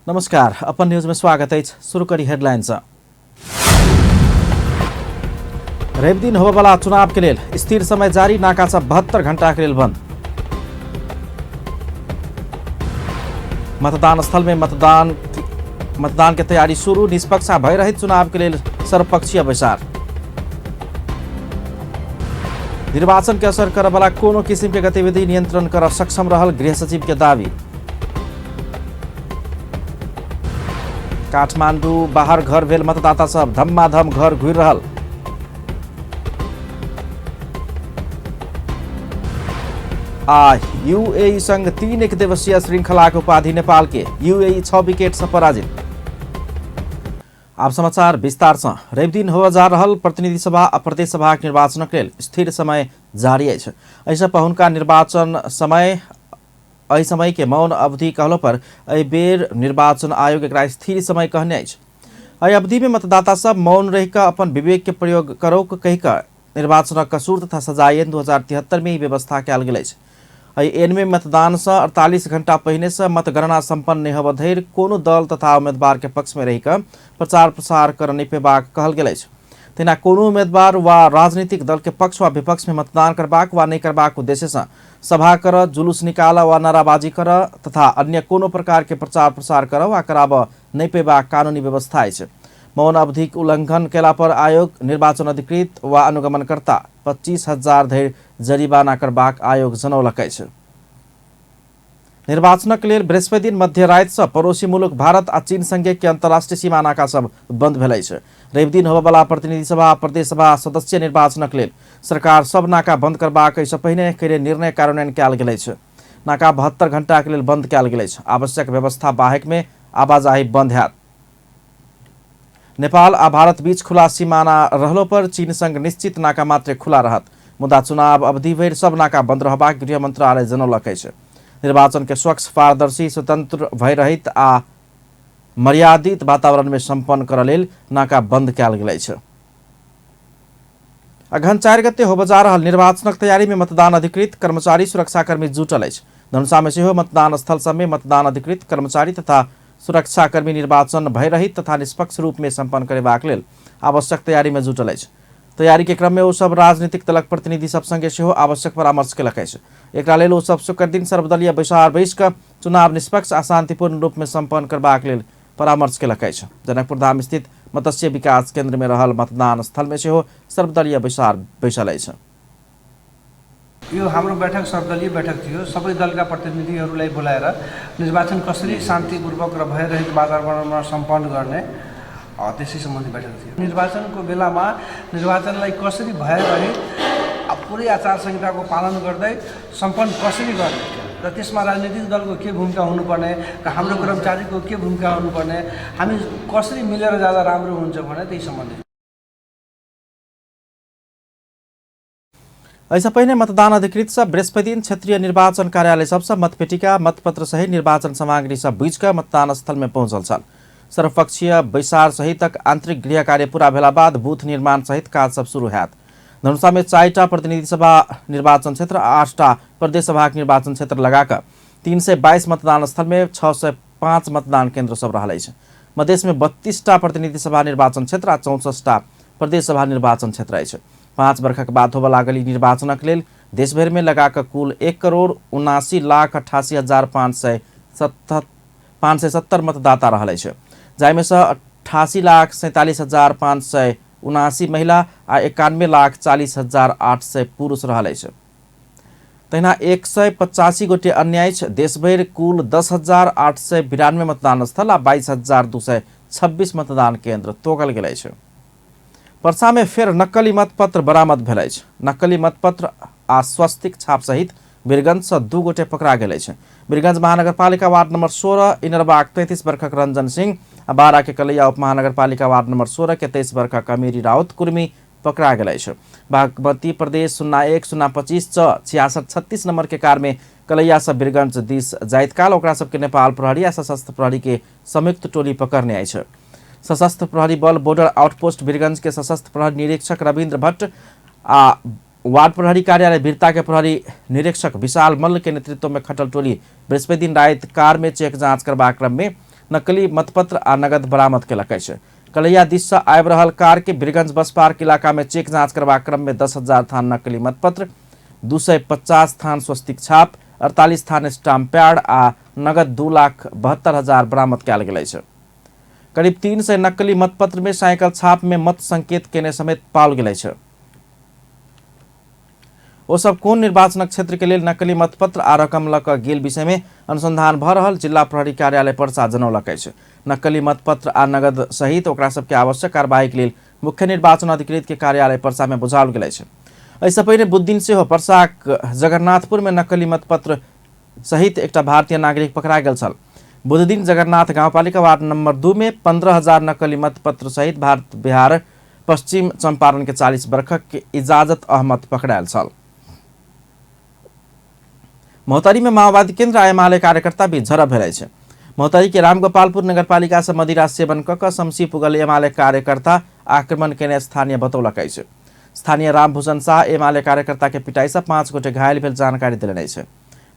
नमस्कार, अपन न्यूज में स्वागत है। शुरू करी हेडलाइन से। रवि दिन होबयवला चुनाव के लेल स्थिर समय जारी, नाका सब 72 घंटा के लेल बंद। मतदान स्थल में मतदान के तैयारी शुरू, निष्पक्ष आ भयरहित चुनाव के लेल सर्वपक्षीय बैसार। निर्वाचन के असर करऽ वाला कोनो किसिम के गतिविधि नियंत्रण कर सक्षम रहल गृह सचिव के दावी। काठमांडू बाहर घर भेल मतदाता सब धमाधम घर घुरि रहल। आ यूएई संग 3 एक दिवसीय श्रृंखला के उपाधि नेपाल के, यूएई 6 विकेट से पराजित। आब समाचार विस्तार से। रवि दिन होबय जा रहल प्रतिनिधि सभा आ प्रदेश सभाक निर्वाचनक लेल स्थिर समय जारी अछि। एहिसँ पहिलुका निर्वाचन समय एहि समय के मौन अवधि कहलो पर एहि बेर निर्वाचन आयोग एकरा स्थिर समय कहने अछि। एहि अवधि में मतदाता सब मौन रहि कऽ अपन विवेक के प्रयोग करो कहि कऽ निर्वाचनक कसूर तथा सजाय ऐन 2073 में ई व्यवस्था कयल गेल अछि। एहि ऐन में मतदान सँ 48 घंटा पहिने सँ मतगणना संपन्न नहि होबय धरि कोनो दल तथा उम्मीदवार के पक्ष में रहि कऽ प्रचार प्रसार कर नहि पेबाक कहल गेल अछि। तहिना कोनो उम्मीदवार वा राजनीतिक दल के पक्ष वा विपक्ष में मतदान करबाक वा नहि करबाक उद्देश्य सँ सभा कर, जुलूस निकाल वा नाराबाजी कर तथा अन्य कोनो प्रकार के प्रचार प्रसार कर वा कराबऽ नहि पेबाक कानूनी व्यवस्था अछि। मौन अवधिक उल्लंघन कयला पर आयोग निर्वाचन अधिकृत वा अनुगमनकर्ता 25,000 धरि जरिमाना करबाक आयोग जनौलक अछि। निर्वाचनक लेल बृहस्पति दिन मध्य राति सँ पड़ोसी मुलुक भारत आ चीन संगे के अंतर्राष्ट्रीय सीमा नाका सब बंद भेल अछि। रवि दिन होबयवला प्रतिनिधि सभा आ प्रदेश सभा सदस्य निर्वाचनक लेल सरकार सब नाका बंद करबाक एहिसँ पहिने कयने निर्णय कार्यान्वयन कयल गेल अछि। नाका 72 घंटा के लेल बंद कयल गेल अछि। आवश्यक व्यवस्था बाहेक में आवाजाही बंद हैत। नेपाल आ भारत बीच खुला सीमाना रहलो पर चीन संग निश्चित नाका मात्रे खुला रहत, मुदा चुनाव अवधि भरि सब नाका बंद रहबाक गृह मंत्रालय जनौलक अछि। निर्वाचन के स्वच्छ, पारदर्शी, स्वतंत्र, भयरहित आ मर्यादित वातावरण में संपन्न करऽ लेल नाका बंद कयल गेल अछि। अगहन 4 गते होबय जा रहल निर्वाचनक तैयारी में मतदान अधिकृत कर्मचारी सुरक्षाकर्मी जुटल अछि। धनुषा में सेहो मतदान स्थल सब में मतदान अधिकृत कर्मचारी तथा सुरक्षाकर्मी निर्वाचन भयरहित तथा निष्पक्ष रूप में संपन्न करेबाक लेल आवश्यक तैयारी में जुटल अछि। तैयारी के क्रम में ओ सब राजनीतिक दलक प्रतिनिधि सब संगे सेहो आवश्यक परामर्श केलक अछि। एकरा लेल ओ सब शुक्र दिन सर्वदलीय बैसार बैस कऽ चुनाव निष्पक्ष आ शांतिपूर्ण रूप में संपन्न करबाक लेल परामर्श केलक अछि। जनकपुर धाम स्थित मत्स्य विकास केंद्र में रहल मतदान स्थल में सेहो सर्वदलीय बैसार बैसल अछि। यो हाम्रो बैठक सर्वदलीय बैठक थियो। सबै दलका प्रतिनिधिहरूलाई बोलाएर निर्वाचन कसरी शान्तिपूर्वक र भयरहित वातावरणमा सम्पन्न गर्ने त्यसै सम्बन्धी बैठक थियो। निर्वाचनको बेलामा निर्वाचनलाई कसरी भयरहित पुरै आचार संहिताको पालन गर्दै सम्पन्न कसरी गर्ने र त्यसमा राजनीतिक दलको के भूमिका हुनुपर्ने र हाम्रो कर्मचारीको के भूमिका हुनुपर्ने, हामी कसरी मिलेर जाँदा राम्रो हुन्छ भने त्यही सम्बन्धी। एहिसँ पहिने मतदान अधिकृत सब बृहस्पति दिन क्षेत्रीय निर्वाचन कार्यालय सबसँ मतपेटिका, मतपत्र सहित निर्वाचन सामग्री सब बुझि कऽ मतदान स्थल में पहुंचल छल। सर्वपक्षीय बैसार सहितक आंतरिक गृह कार्य पूरा भेला बाद बूथ निर्माण सहित काज सब शुरू हैत। धनुषा में 4टा प्रतिनिधि सभा निर्वाचन क्षेत्र आ 8टा प्रदेश सभाक निर्वाचन क्षेत्र लगा कऽ 322 मतदान स्थल में 605 मतदान केंद्र सब रहल अछि। मधेश में 32टा प्रतिनिधि सभा निर्वाचन क्षेत्र आ 64टा प्रदेश सभा निर्वाचन क्षेत्र अछि। 5 वर्षक बाद होबय लागल ई निर्वाचनक लेल देशभरि में लगा कऽ कुल 1,79,88,570 मतदाता रहल अछि, जाहिमे सँ 88,47,579 महिला आ 91,40,800 पुरुष रहल अछि। तहिना 185 गोटे अन्य अछि। देशभरि कुल 10,892 मतदान स्थल आ 22,226 मतदान केंद्र तोकल गेल अछि। परसा में फेर नक्कली मतपत्र बरामद भेल अछि। नक्कली मतपत्र आ स्वस्तिक छाप सहित वीरगंज सँ 2 गोटे पकड़ा गेल अछि। वीरगंज महानगरपालिका वार्ड नंबर 16 इनरबाक 33 वर्षक रंजन सिंह आ बारा के कलैया उप महानगरपालिका वार्ड नंबर 16 के 23 वर्षक अमीरी राउत कुर्मी पकड़ा गेल अछि। बागमती प्रदेश 01 025 च 66 36 नंबर के कार में कलैया सँ वीरगंज दिस जाइत काल ओकरा सबके नेपाल प्रहरी आ सशस्त्र प्रहरी के संयुक्त टोली पकड़ने अछि। सशस्त्र प्रहरी बल बॉर्डर आउटपोस्ट वीरगंज के सशस्त्र प्रहरी निरीक्षक रविन्द्र भट्ट आ वार्ड प्रहरी कार्यालय वीरता के प्रहरी निरीक्षक विशाल मल्ल के नेतृत्व में खटल टोली बृहस्पति दिन राति कार में चेक जांच करबाक क्रम में नकली मतपत्र आ नगद बरामद केलक अछि। कलैया दिस से आबि रहल कार के बीरगंज बस पार्क इलाका में चेक जांच करबाक क्रम में 10,000 थान नकली मतपत्र, 250 थान स्वस्तिक छाप, 48 थान स्टाम्प पैड आ नगद 2,72,000 बरामद कयल गेल अछि। करीब 300 नकली मतपत्र में साइकिल छाप में मत संकेत केने समेत पाओल गेल अछि। ओ सब कोन निर्वाचनक क्षेत्र के लेल नकली मतपत्र आ रकम लऽ कऽ गेल विषय में अनुसंधान भऽ रहल जिला प्रहरी कार्यालय पर्सा जनौलक अछि। नकली मतपत्र आ नगद सहित ओकरा सबके आवश्यक कार्रवाई के लेल मुख्य निर्वाचन अधिकृत के कार्यालय पर्सा में बुझाओल गेल अछि। एहिसँ पहिने बुधदिन सेहो पर्साक जगन्नाथपुर में नकली मतपत्र सहित एकटा भारतीय नागरिक पकड़ा गेल छल। बुधदिन जगन्नाथ गाउँपालिका वार्ड नंबर 2 में 15,000 नकली मतपत्र सहित भारत बिहार पश्चिम चंपारण के 40 वर्षक इजाजत अहमद पकड़ायल छल। महोत्तरी में माओवादी केंद्र आ एमाले कार्यकर्ता बीच झड़प भेल अछि। महोत्तरी के रामगोपालपुर नगरपालिका से मदिरा सेवन क कऽ शमसी पुगल एमाले कार्यकर्ता आक्रमण केने स्थानीय बतौलक अछि। स्थानीय रामभूषण शाह एमाले कार्यकर्ता के पिटाई से 5 गोटे घायल भेल जानकारी देलनि अछि।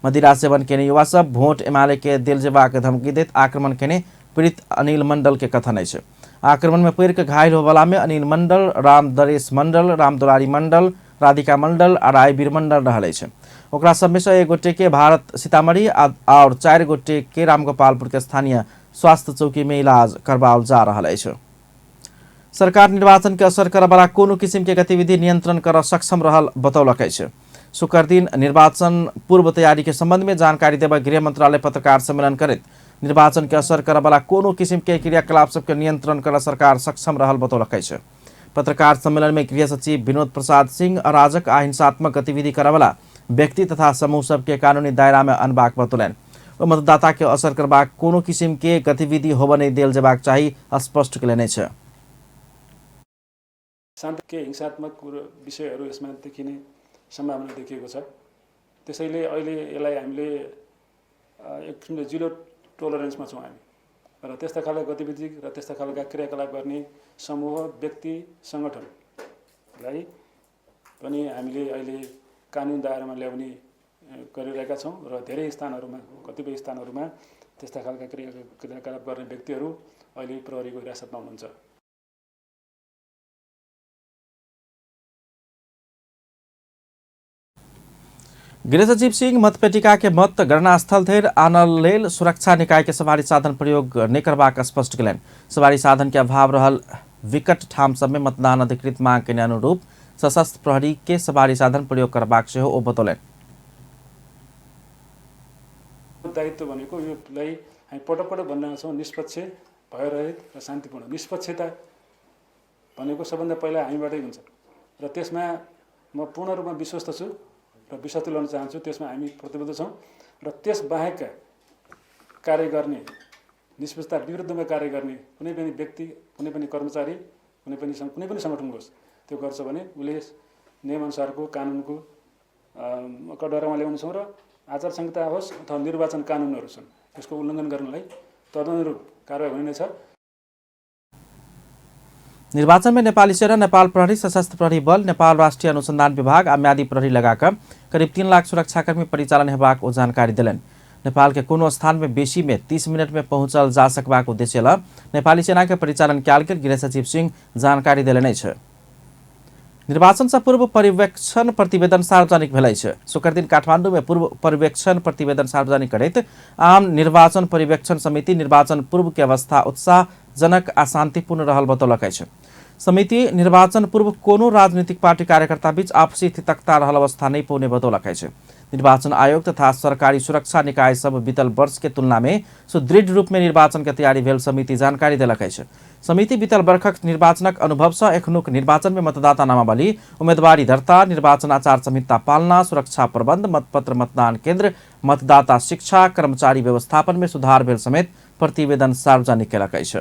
मदिरा सेवन केने युवा सब वोट एमाले के देल जेबाक धमकी दैत आक्रमण केने पीड़ित अनिल मंडल के कथन अछि। आक्रमण में पड़ि कऽ घायल होबला में अनिल मंडल, राम दरेश मंडल, राम दुलारी मंडल, राधिका मंडल आ रायवीर मंडल रहल अछि। ओकरा सब में से 1 गोटे के भारत सीतामढ़ी और 4 गोटे के रामगोपालपुर के स्थानीय स्वास्थ्य चौकी में इलाज करवाओल जा रहल अछि। सरकार निर्वाचन के असर करऽ वाला कोनो किसिम के गतिविधि नियंत्रण करऽ सक्षम रहल बतौलक अछि। शुक्र दिन निर्वाचन पूर्व तैयारी के संबंध में जानकारी देबऽ गृह मंत्रालय पत्रकार सम्मेलन करैत निर्वाचन के असर करऽ वाला कोनो किसिम के क्रियाकलाप सबके नियंत्रण करऽ सरकार सक्षम रहल बतौलक अछि। पत्रकार सम्मेलन में गृह सचिव विनोद प्रसाद सिंह अराजक आ हिंसात्मक गतिविधि करऽ वाला व्यक्ति तथा समूह सबके कानूनी दायरा में अनबाक बतौलनि। ओ मतदाता के असर करबाक कोनो किसिम के गतिविधि होबऽ नहि देल जेबाक चाही स्पष्ट केलनि अछि। शान्ति के हिंसात्मक विषयहरू यसमा देखिने सम्भावना देखिएको छ। त्यसैले अहिले यसलाई हामीले एक किसिमले जिरो टोलरेन्समा छौँ हामी र त्यस्ता खालका गतिविधि र त्यस्ता खालका क्रियाकलाप गर्ने समूह, व्यक्ति, सङ्गठनलाई पनि हामीले अहिले कानुन दायरामा ल्याउने गरिरहेका छौँ र धेरै स्थानहरूमा, कतिपय स्थानहरूमा त्यस्ता खालका क्रियाकलाप गर्ने व्यक्तिहरू अहिले प्रहरीको हिरासतमा हुनुहुन्छ। गृह सचिव सिंह मतपेटिका के मत गणना स्थल धरि आनल लेल सुरक्षा निकाय के सवारी साधन प्रयोग नहि करबाक स्पष्ट केलनि। सवारी साधन के अभाव रहल विकट ठाम सब में मतदान अधिकृत मांग के अनुरूप सशस्त्र प्रहरी के सवारी साधन प्रयोग करबाक सेहो ओ बतौलनि। दायित्व भनेको योलाई हामी पटक पटक भनिरहेका छौँ, निष्पक्ष, भयरहित र शान्तिपूर्ण। निष्पक्षता भनेको सबभन्दा पहिला हामीबाटै हुन्छ र त्यसमा म पूर्ण रूपमा विश्वस्त छु र विश्वास दिलाउन चाहन्छु। त्यसमा हामी प्रतिबद्ध छौँ र त्यसबाहेकका कार्य गर्ने, निष्पक्षता विरुद्धमा कार्य गर्ने कुनै पनि व्यक्ति, कुनै पनि कर्मचारी, कुनै पनि सङ्गठन होस्, त्यो गर्छ भने उसले नियमअनुसारको कानुनको कटघरामा ल्याउनेछौँ र आचार संहिता होस् अथवा निर्वाचन कानुनहरू छन् त्यसको उल्लङ्घन गर्नलाई तदनुरूप कारवाही हुने नै छ। निर्वाचन में नेपाली सेना, नेपाल प्रहरी, सशस्त्र प्रहरी बल, नेपाल राष्ट्रिय अनुसंधान विभाग आ म्यादी प्रहरी लगाकर करीब 3 लाख सुरक्षाकर्मी परिचालन हेबाक ओ जानकारी देलनि। नेपाल के कोनो स्थान में बेसी में 30 मिनट में पहुंचल जा सकबाक उद्देश्य ल नेपाली सेना के परिचालन कयल गेल गृह सचिव सिंह जानकारी देलनि अछि। निर्वाचन से पूर्व पर्यवेक्षण प्रतिवेदन सार्वजनिक भेल अछि। शुक्रदिन काठमाडौँ में पूर्व पर्यवेक्षण प्रतिवेदन सार्वजनिक करैत आम निर्वाचन पर्यवेक्षण समिति निर्वाचन पूर्व के अवस्था उत्साहजनक आ शान्तिपूर्ण रहल बतौलक अछि। समिति निर्वाचन पूर्व कोनो राजनीतिक पार्टी कार्यकर्ता बीच आपसी तिक्तता रहल अवस्था नहि पौने बतौलक अछि। निर्वाचन आयोग तथा सरकारी सुरक्षा निकाय सब बीतल वर्ष के तुलना में सुदृढ़ रूप में निर्वाचन के तैयारी भेल समिति जानकारी देलक अछि। समिति बीतल वर्षक निर्वाचनक अनुभव से एखनुक निर्वाचन में मतदाता नामावली, उम्मेदवारी दर्ता, निर्वाचन आचार संहिता पालना, सुरक्षा प्रबंध, मतपत्र मतदान केंद्र, मतदाता शिक्षा, कर्मचारी व्यवस्थापन में सुधार भेल समेत प्रतिवेदन सार्वजनिक केलक अछि।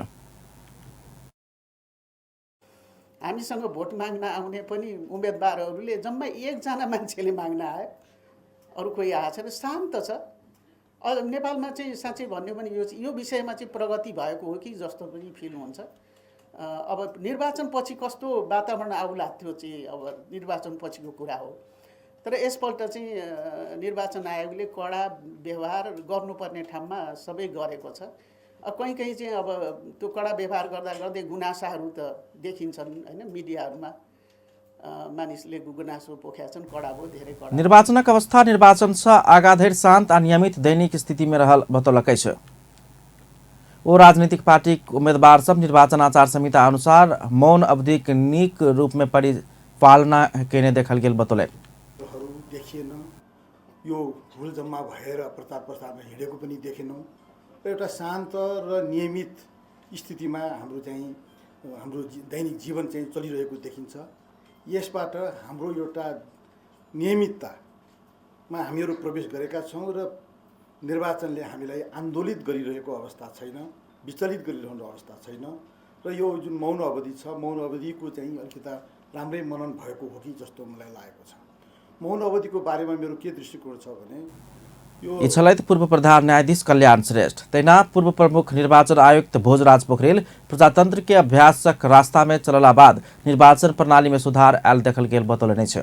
हामीसँग भोट माग्न आउने पनि उम्मेदवारहरूले जम्मा एकजना मान्छेले माग्न आयो, अरू कोही आएको छैन, शान्त छ। नेपालमा चाहिँ साँच्चै भन्यो भने यो विषयमा चाहिँ प्रगति भएको हो कि जस्तो पनि फिल हुन्छ। अब निर्वाचन पछि कस्तो वातावरण आउला त्यो चाहिँ अब निर्वाचन पछिको कुरा हो, तर यसपल्ट चाहिँ निर्वाचन आयोगले कडा व्यवहार गर्नुपर्ने ठाउँमा सबै गरेको छ। कहीँ कहीँ चाहिँ अब त्यो कडा व्यवहार गर्दा गर्दै गुनासाहरू त देखिन्छन् हैन, मिडियाहरूमा मानिसले गुनासो पोखेका छन्, कडा भयो, धेरै कडा। निर्वाचनक अवस्था निर्वाचन सँ आगा धरि शान्त आ नियमित दैनिक स्थिति में रहल बतौलक अछि। ओ राजनीतिक पार्टीक उम्मीदवार सब निर्वाचन आचार संहिता अनुसार मौन अवधिक नीक रूप में परिपालना केने देखल गेल बतौलनि। देखिएन, यो हुल जम्मा भएर प्रचार प्रसारमा हिँडेको पनि देखेनौँ र एउटा शान्त र नियमित स्थितिमा हाम्रो चाहिँ हाम्रो दैनिक जीवन चाहिँ चलिरहेको देखिन्छ। यसबाट हाम्रो एउटा नियमिततामा हामीहरू प्रवेश गरेका छौँ र निर्वाचनले हामीलाई आन्दोलित गरिरहेको अवस्था छैन, विचलित गरिरहने अवस्था छैन र यो जुन मौन अवधि छ, मौन अवधिको चाहिँ अलिकता राम्रै मनन भएको हो कि जस्तो मलाई लागेको छ। मौन अवधिको बारेमा मेरो के दृष्टिकोण छ भने ई छलथि पूर्व प्रधान न्यायाधीश कल्याण श्रेष्ठ। तहिना पूर्व प्रमुख निर्वाचन आयुक्त भोजराज पोखरेल प्रजातंत्र के अभ्यासक रास्ता में चलला बाद निर्वाचन प्रणाली में सुधार आयल देखल गेल बतौलनि अछि।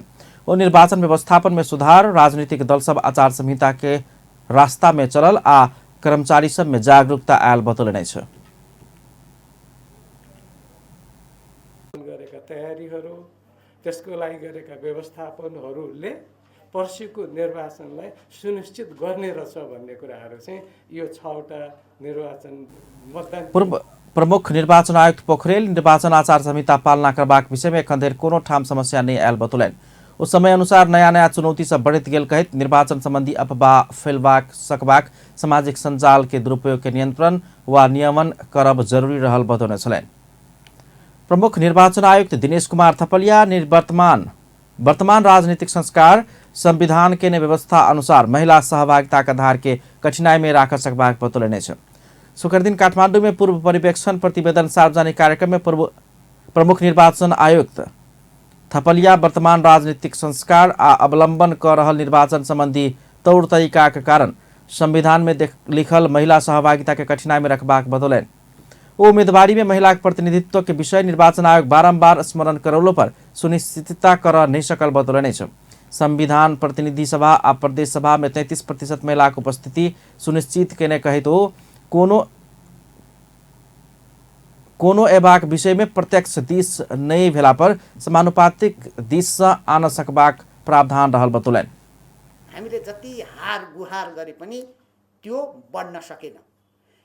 ओ निर्वाचन व्यवस्थापन में सुधार, राजनीतिक दल सब आचार संहिता के रास्ता में चलल आ कर्मचारी सब में जागरूकता आयल बतौलनि अछि। गरेका तयारीहरू, त्यसको लागि गरेका व्यवस्थापनहरूले पर्सिको निर्वाचनलाई सुनिश्चित गर्ने रहेछ भन्ने कुराहरू चाहिँ यो 6वटा निर्वाचन मतदान। पूर्व प्रमुख निर्वाचन आयुक्त पोखरेल निर्वाचन आचार संहिता पालना करबाक विषय में एखन धरि कोनो ठाम समस्या नहि आयल बतौलनि। ओ समय अनुसार नयाँ नयाँ चुनौती सब बढ़ैत गेल कहैत निर्वाचन संबंधी अफवाह फैलबाक सकबाक सामाजिक सञ्जाल के दुरुपयोग के नियंत्रण वा नियमन करब जरूरी रहल बतौने छलनि। प्रमुख निर्वाचन आयुक्त दिनेश कुमार थपलिया वर्तमान राजनीतिक संस्कार संविधान के व्यवस्था अनुसार महिला सहभागिता के आधार के कठिनाई में राख सकबाक बतौलनि अछि। शुक्रदिन काठमांडू में पूर्व पर्यवेक्षण प्रतिवेदन सार्वजनिक कार्यक्रम में पूर्व प्रमुख निर्वाचन आयुक्त थपलिया वर्तमान राजनीतिक संस्कार आ अवलंबन क रहल निर्वाचन संबंधी तौर तरीका के कारण संविधान में लिखल महिला सहभागिता के कठिनाई में रखबाक बतौलनि। ओ उम्मीदवारी में महिला के प्रतिनिधित्व के विषय निर्वाचन आयोग बारंबार स्मरण करौलो पर सुनिश्चितता कर नहीं सकल बतौलनि अछि। संविधान प्रतिनिधि सभा आ प्रदेश सभा में 33% महिला के उपस्थिति सुनिश्चित केने कहैत ओ कोनो एबाक विषय में प्रत्यक्ष दिस नहि भेला पर समानुपातिक दिस सँ आन सकबाक प्रावधान रहल बतौलनि। हामीले जति हार गुहार गरे पनि त्यो बढ्न सकेन।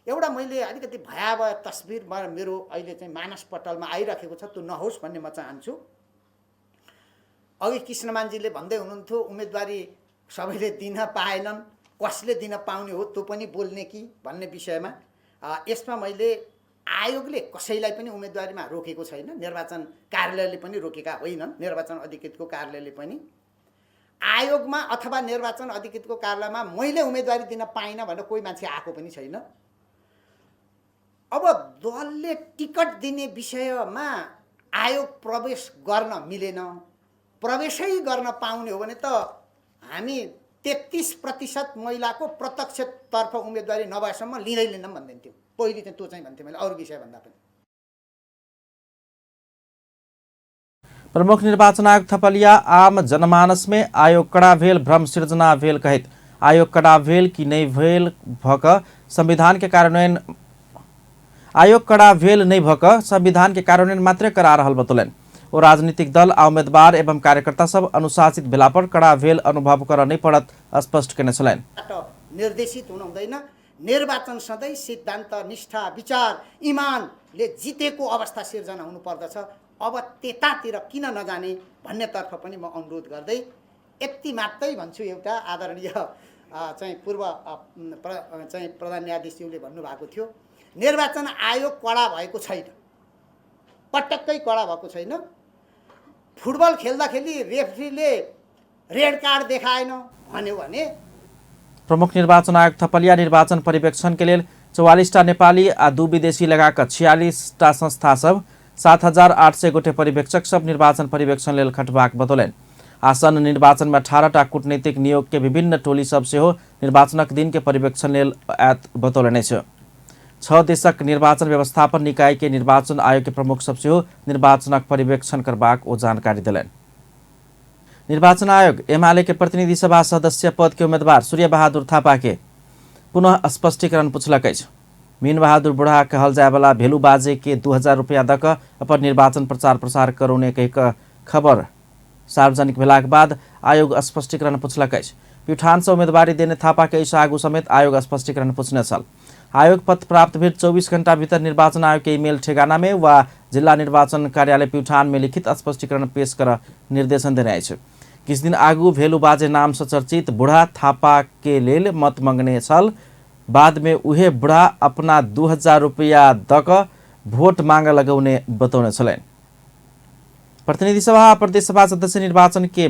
एउटा मैले अलिकति भयावह तस्बिर मेरो अहिले चाहिँ मानस पटलमा आइराखेको छ, त्यो नहोस् भन्ने म चाहन्छु। अघि कृष्णमानजीले भन्दै हुनुहुन्थ्यो उम्मेदवारी सबैले दिन पाएनन्, कसले दिन पाउने हो त्यो पनि बोल्ने कि भन्ने विषयमा यसमा मैले आयोगले कसैलाई पनि उम्मेदवारीमा रोकेको छैन, निर्वाचन कार्यालयले पनि रोकेका होइनन्, निर्वाचन अधिकृतको कार्यालयले पनि आयोगमा अथवा निर्वाचन अधिकृतको कार्यालयमा मैले उम्मेदवारी दिन पाइनँ भनेर कोही मान्छे आएको पनि छैन। अब दलले टिकट दिने विषयमा आयोग प्रवेश गर्न मिलेन, प्रवेशै गर्न पाउने हो भने त हामी 33% महिलाको प्रत्यक्षतर्फ उम्मेदवारी नभएसम्म लिँदै लिँदैनौँ भन्दैथ्यौँ। पहिले चाहिँ त्यो चाहिँ भन्थेँ मैले, अरू विषय भन्दा पनि। प्रमुख निर्वाचन आयुक्त थपलिया आम जनमानस में आयोग कड़ा भेल भ्रम सृजना भेल कहैत आयोग कड़ा भेल कि नहीं भेल भक संविधान के कार्यान्वयन आयोग कड़ा भेल नहीं भक संविधान के कार्यान्वयन मात्रै करा रहल बतौलनि। ओ राजनीतिक दल आ उम्मेदवार एवं कार्यकर्ता सब अनुशासित भेला पर कड़ा भेल अनुभव कर नहीं पड़त स्पष्ट केने छलनि। निर्देशित हुनु हुँदैन। निर्वाचन सधैँ सिद्धान्त, निष्ठा, विचार, इमानले जितेको अवस्था सिर्जना हुनुपर्दछ। अब त्यतातिर किन नजाने भन्नेतर्फ पनि म अनुरोध गर्दै यति मात्रै भन्छु। एउटा आदरणीय चाहिँ पूर्व चाहिँ प्रधान न्यायाधीशज्यूले भन्नुभएको थियो निर्वाचन आयोग कडा भएको छैन, पटक्कै कडा भएको छैन। फुटबल खेल्दाखेरि रेफ्रीले रेड कार्ड देखाएन भन्यो भने प्रमुख निर्वाचन आयुक्त थपलिया निर्वाचन पर्यवेक्षण के लेल 44टा नेपाली आ 2 विदेशी लगाकर 46टा संस्था सब 7,800 गोटे पर्यवेक्षक सब निर्वाचन पर्यवेक्षण लेल खटबाक बतौलनि। आसन्न निर्वाचन में 18टा कूटनीतिक नियोग के विभिन्न टोली सब सेहो निर्वाचनक दिन के पर्यवेक्षण लेल आयत बतौलनि अछि। 6 देशक निर्वाचन व्यवस्थापन निकाय के निर्वाचन आयोग के प्रमुख सब सेहो निर्वाचनक पर्यवेक्षण करबाक ओ जानकारी देलनि। निर्वाचन आयोग एमाले के प्रतिनिधि सभा सदस्य पद के उम्मीदवार सूर्य बहादुर थापा के पुनः स्पष्टीकरण पुछलक अछि। मीनबहादुर बुढ़ा कहल जायवाला भेलू बाजे के 2000 रुपया दक अपन निर्वाचन प्रचार प्रसार करौने कहि खबर सार्वजनिक भेलाक बाद आयोग स्पष्टीकरण पुछलक अछि। प्युठान से उम्मीदवारी देने थापा के एहिसँ आगू समेत आयोग स्पष्टीकरण पूछने छल। आयोग पत्र प्राप्त भेल 24 घंटा भीतर निर्वाचन आयोग के ईमेल ठेगाना में वा जिला निर्वाचन कार्यालय प्युठान में लिखित स्पष्टीकरण पेश कर निर्देशन देने अछि। किछु दिन आगू भेलू बाजे नाम से चर्चित बुढ़ा थापा के लेल मत मंगने छल। बाद में उहे बुढ़ा अपना 2000 रुपया दक भोट मांग लगौने बतौने छलनि। प्रतिनिधि सभा प्रदेश सभा सदस्य निर्वाचन के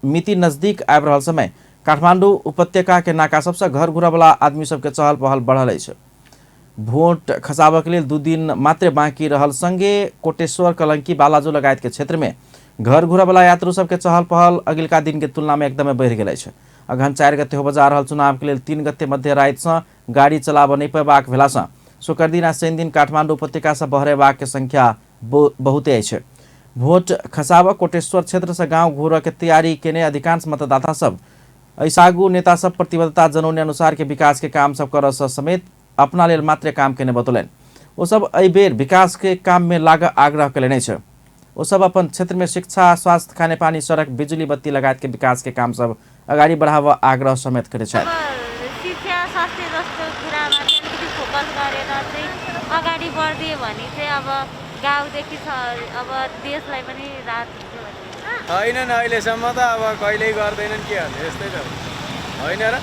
मिति नजदीक आबि रहल समय काठमाडौँ उपत्यका के नाका सबसँ घर घुरऽवला आदमी सबके चहल पहल बढ़ल अछि। भोट खसाबऽ के लेल 2 दिन मात्रे बाँकी रहल संगे कोटेश्वर, कलंकी, बालाजो लगायत के क्षेत्र में घर घुरऽवला यात्रु सबके चहल पहल अगिलका दिन के तुलना में एकदमै बढ़ि गेल अछि। अगहन 4 गते होबऽ जा रहल चुनाव के लेल 3 गते मध्य रातिसँ गाड़ी चलाबऽ नहि पेबाक भेलासँ शुक्र दिन आ शनि दिन काठमाडौँ उपत्यकासँ बहरेबाक के संख्या बहुते अछि। भोट खसाबऽ कोटेश्वर क्षेत्रसँ गाँव घुरऽ के तैयारी केने अधिकांश मतदाता सब एहिसँ आगू नेता सब प्रतिबद्धता जनौने अनुसार के विकास के काम सब करऽ सँ समेत अपना लेल मात्रे काम केने बतौलनि। ओ सब एहि बेर विकास के काम में लागऽ आग्रह केलनि अछि। ओ सब अपन क्षेत्र में शिक्षा, स्वास्थ्य, खानेपानी, सड़क, बिजुली बत्ती लगायत के विकास के काम सब अगाडि बढाबऽ आग्रह समेत करै छथि। शिक्षा, स्वास्थ्य जस्तो कुरामा चाहिँ अलिकति फोकस गरेर चाहिँ अगाडि बढिदियो भने चाहिँ अब गाउँदेखि अब देशलाई पनि राहत हुन्छ भन्ने। छैनन् अहिलेसम्म त, अब कहिल्यै गर्दैनन्, के गर्ने, यस्तै त हो, होइन र?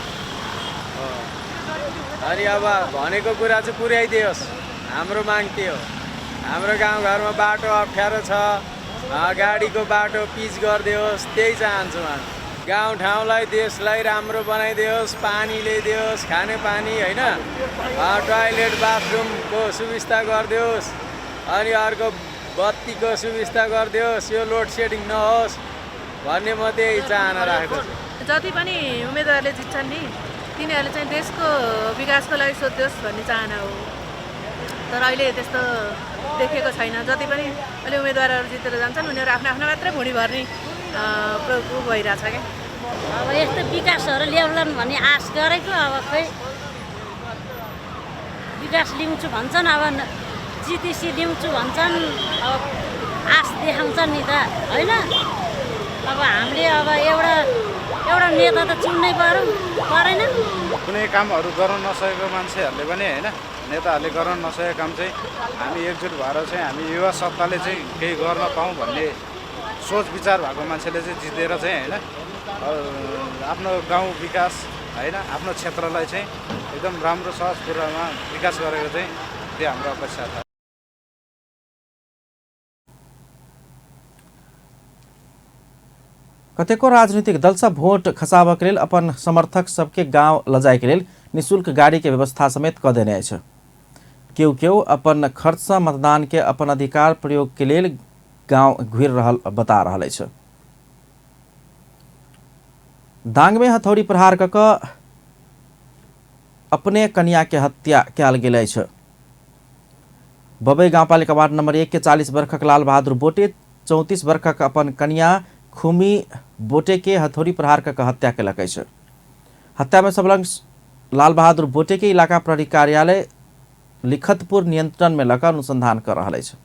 अनि अब भनेको कुरा चाहिँ पुर्याइदियोस्, हाम्रो माग त्यो हो। हाम्रो गाउँघरमा बाटो अप्ठ्यारो छ, गाडीको बाटो पिच गरिदियोस्, त्यही चाहन्छौँ हामी। गाउँठाउँलाई, देशलाई राम्रो बनाइदियोस्, पानी ल्याइदियोस्, खानेपानी होइन, टोयलेट बाथरुमको सुविस्ता गरिदियोस्, अनि अर्को बत्तीको सुविस्ता गरिदियोस्, यो लोड सेडिङ नहोस् भन्ने म त्यही चाहना राखेको छु। जति पनि उम्मेदवारले जित्छन् नि तिनीहरूले चाहिँ देशको विकासको लागि सोधिदियोस् भन्ने चाहना हो, तर अहिले त्यस्तो देखेको छैन। जति पनि अहिले उम्मेदवारहरू जितेर जान्छन् उनीहरू आफ्नो आफ्नो मात्रै भुँडी भर्ने ऊ भइरहेछ क्या। अब यस्तो विकासहरू ल्याउलान् भन्ने आश गरेको, अब खोइ विकास ल्याउँछु भन्छन्, अब जितेसी ल्याउँछु भन्छन्, अब आश देखाउँछन् नि त होइन। अब हामीले अब एउटा एउटा नेता त चुन्नै परेन। कुनै कामहरू गर्न नसकेको मान्छेहरूले पनि होइन, नेताहरूले गर्न नसकेको काम चाहिँ हामी एकजुट भएर चाहिँ हामी युवा सत्ताले चाहिँ केही गर्न पाऊँ भन्ने सोच विचार भएको मान्छेले चाहिँ जितेर चाहिँ होइन आफ्नो गाउँ विकास होइन आफ्नो क्षेत्रलाई चाहिँ एकदम राम्रो सहज कुरामा विकास गरेको चाहिँ त्यो हाम्रो अपेक्षा छ। कतेको राजनीतिक दल सब भोट खसाबऽ के लेल अपन समर्थक सबके गांव लजाय के लेल निःशुल्क गाड़ी के व्यवस्था समेत क देने अछि। केओ केओ अपन खर्च से मतदान के अपन अधिकार प्रयोग के लेल गांव घुरि रहल बता रहल अछि। दांग में हथौड़ी प्रहार क अपने कन्या के हत्या कयल गेल अछि। बबई गाउँपालिका वार्ड नंबर 1 के 40 वर्षक लाल बहादुर बोटे 34 वर्षक अपन कन्या खुमी बोटे के हथौड़ी प्रहार क हत्या केलक अछि। हत्या में संलग्न लाल बहादुर बोटे के इलाका प्रहरी कार्यालय लिखतपुर नियंत्रण में लग अनुसंधान कर रहल अछि।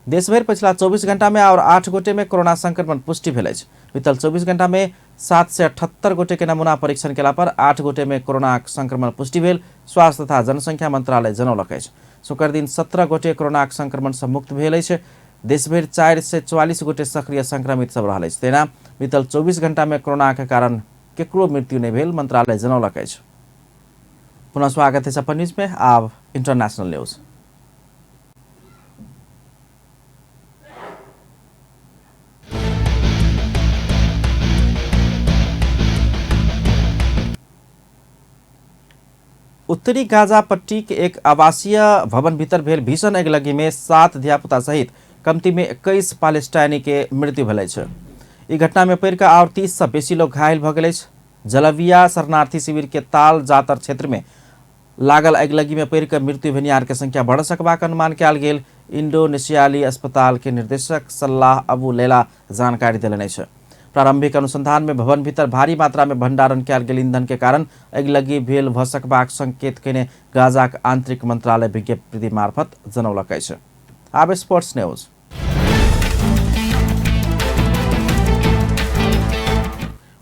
देशभरि पछिला 24 घंटा में और 8 गोटे में कोरोना संक्रमण पुष्टि भेल अछि। बीतल 24 घंटा में 778 गोटे के नमूना परीक्षण केला पर 8 गोटे में कोरोना संक्रमण पुष्टि भेल स्वास्थ्य तथा जनसंख्या मंत्रालय जनौलक अछि। शुक्र दिन 17 गोटे कोरोना संक्रमण से मुक्त भेल अछि। देशभरि 444 गोटे सक्रिय संक्रमित सब रहल अछि। तेना बीतल 24 घंटा में कोरोना के कारण केकरो मृत्यु नहीं भेल मंत्रालय जनौलक अछि। पुनः स्वागत है अपन न्यूज में। आब इंटरनेशनल न्यूज। उत्तरी गाजा पट्टी के एक आवासीय भवन भीतर भेल भीषण अगिलगी में 7 धियापुता सहित कमती में 21 पालेस्टाइनी के मृत्यु भेल अछि। ई घटना में पड़ि कऽ आओर 30 से बेसी लोग घायल भऽ गेल अछि। जलविया शरणार्थी शिविर के ताल जातर क्षेत्र में लागल अगिलगी में पड़ि कऽ मृत्यु भेनिहार के संख्या बढ़ सकबाक अनुमान कयल गेल इंडोनेशियाली अस्पताल के निर्देशक सल्लाह अबू लेला जानकारी देलनि अछि। प्रारंभिक अनुसंधान में भवन भीतर भारी मात्रा में भंडारण कयल गेल ईंधन के कारण अगिलगी भेल भ सकबाक संकेत कयने गाजाक आंतरिक मंत्रालय विज्ञप्ति मार्फत जनौलक अछि। आब sports news.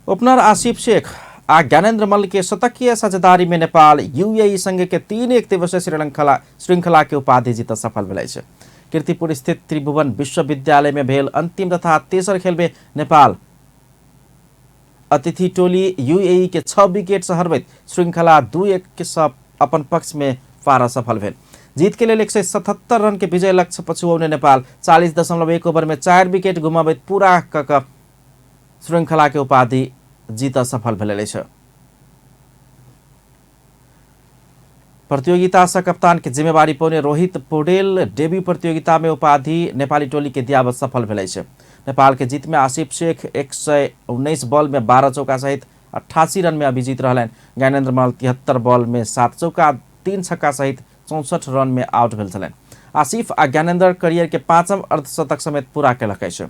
Opener Asif Shaikh आ ज्ञानेन्द्र मल्ल के शतकीय साझेदारी में नेपाल यूएई संघ के 3 एक दिवसीय श्रृंखला के उपाधि जीत सफल भेल अछि। कीर्तिपुर स्थित त्रिभुवन विश्वविद्यालय में भेल अंतिम तथा तेसर खेल में नेपाल अतिथि टोली यूएई के 6 विकेट से हरबैत श्रृंखला 2-1 के सब अपन पक्ष में पार सफल भेल। जीत के लेल 177 रन के विजय लक्ष्य पछुऔने नेपाल 40.1 ओवर में 4 विकेट गुमाबैत पूरा क श्रृंखला के उपाधि जीत सफल भेल अछि। प्रतियोगिता से कप्तान के जिम्मेवारी पौने रोहित पौडेल डेब्यू प्रतियोगिता में उपाधि नेपाली टोली के दियाबत सफल भेल अछि। नेपाल के जीत में आसिफ शेख 119 बॉल में 12 चौका सहित 88 रन में अभिजीत रहलनि। ज्ञानेन्द्र मल्ल 73 बॉल में 7 चौका 3 छक्का सहित 64 रन में आउट भेल छलनि। आसिफ आ ज्ञानेन्द्र करियर के 5म अर्धशतक समेत पूरा केलक अछि।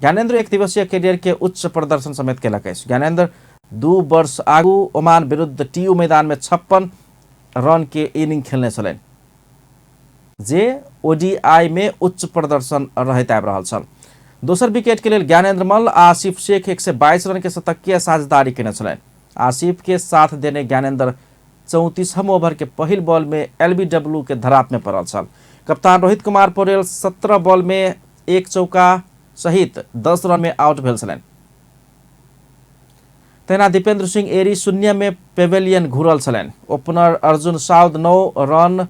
ज्ञानेन्द्र एक दिवसीय करियर के उच्च प्रदर्शन समेत केलक अछि। ज्ञानेन्द्र 2 वर्ष आगू ओमान विरुद्ध टीयू मैदान में 56 रन के इनिंग खेलने छलनि, जे ओडीआई में उच्च प्रदर्शन रहैत आबि रहल छल। दोसर विकेट के लेल ज्ञानेन्द्र मल्ल आ आसिफ शेख 122 रन के शतकीय साझेदारी केने छलनि। आसिफ के साथ देने ज्ञानेन्द्र 34म ओवर के पहिल बॉल में एलबीडब्ल्यू के धराप में पड़ल छल। कप्तान रोहित कुमार पौडेल 17 बॉल में 1 चौका सहित 10 रन में आउट भेल छलनि। तहिना दीपेंद्र सिंह एरी 0 में पेवेलियन घुरल छलनि। ओपनर अर्जुन साउद 9 रन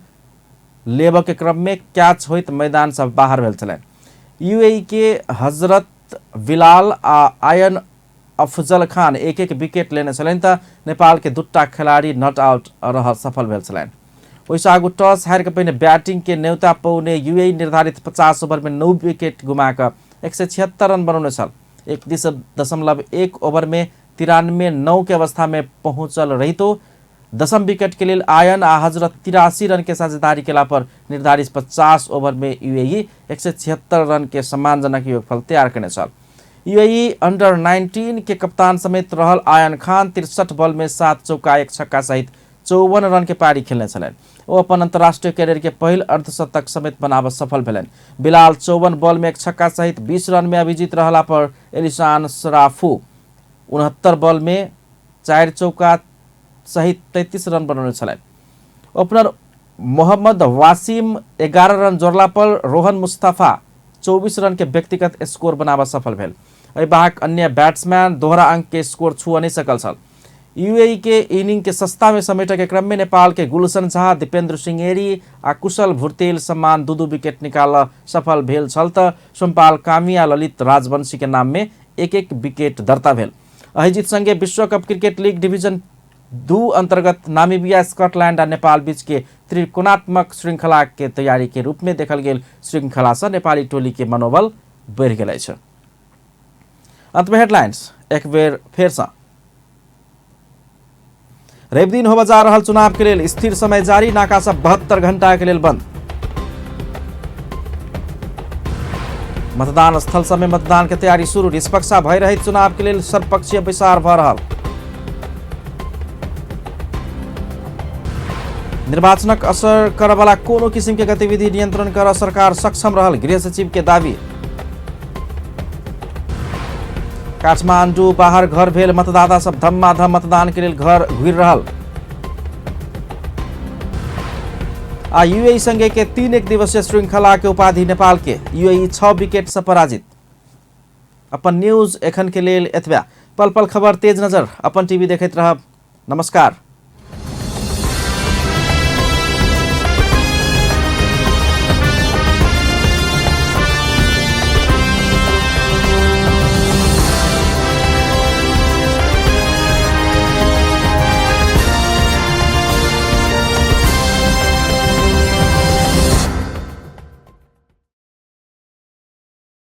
लेबऽ के क्रम में कैच होइत मैदान से बाहर भेल छलनि। यूएई के हजरत बिलाल आ आयन अफजल खान 1-1 विकेट लेने छलनि त नेपाल के 2 खिलाड़ी not out रह सफल भेल छलनि। ओहिसँ आगू टॉस हारि कऽ पहिने बैटिंग के न्योता पौने यूएई निर्धारित 50 ओवर में 9 विकेट गुमा कऽ 176 रन बनौने छल। 31.1 ओवर में 93-9 के अवस्था में पहुंचल रहितो 10म विकेट के लेल आयन आ हजरत 83 रन के साझेदारी केला पर निर्धारित 50 ओवर में यूएई 176 रन के सम्मानजनक योगफल तैयार केने छल। यूएई अंडर 19 के कप्तान समेत रहल आयन खान 63 बॉल में 7 चौका 1 छक्का सहित 54 रन के पारी खेलने छलनि। ओ अपन अंतर्राष्ट्रीय कैरियर के पहिल अर्धशतक समेत बनाबऽ सफल भेलनि। बिलाल 54 बॉल में 1 छक्का सहित 20 रन में अभिजीत रहला पर एलिशान सराफू 69 बॉल में 4 चौका सहित 33 रन बनौने छलनि। ओपनर मोहम्मद वासिम 11 रन जोड़ला पर रोहन मुस्तफा 24 रन के व्यक्तिगत स्कोर बनाबऽ सफल भेल। एहि बाहक अन्य बैट्समैन दोहरा अंक के स्कोर छुअ नहि सकल छल। यूएई के इनिंग के सस्ता में समेटऽ के क्रम में नेपाल के गुलशन झा, दीपेंद्र सिंह एरी आ कुशल भुर्तेल सम्मान 2-2 विकेट निकाल सफल भेल छल त सोमपाल कामी आ ललित राजवंशी के नाम में 1-1 विकेट दर्ता भेल। एहि जीत संगे विश्व कप क्रिकेट लीग डिवीजन 2 अंतर्गत नामीबिया, स्कॉटलैंड आ नेपाल बीच के त्रिकोणात्मक श्रृंखला के तैयारी के रूप में देखल गेल श्रृंखला से नेपाली टोली के मनोबल बढ़ि गेल अछि। अंत में हेडलाइंस एक बेर फेर से। रवि दिन होबय जा रहल चुनाव के लेल स्थिर समय जारी, नाका सब 72 घंटा के लेल बंद। मतदान स्थल समय मतदान के तैयारी शुरू, निष्पक्ष भय रहित चुनाव के लेल सर्वपक्षीय बैसार भ रहल। निर्वाचनक असर करवाला कोनो किसिम के गतिविधि नियंत्रण कर सरकार सक्षम रहल गृह सचिव के दावी। काठमांडू बाहर घर भेल मतदाता सब धमाधम मतदान के लेल घर घुरि रहल। आ यूएई संगे के 3 एक दिवसीय श्रृंखला के उपाधि नेपाल के, यूएई 6 विकेट से पराजित। अपन न्यूज एखन के लेल एतबा। पल पल खबर तेज नजर अपन टीवी देखैत रहब। नमस्कार।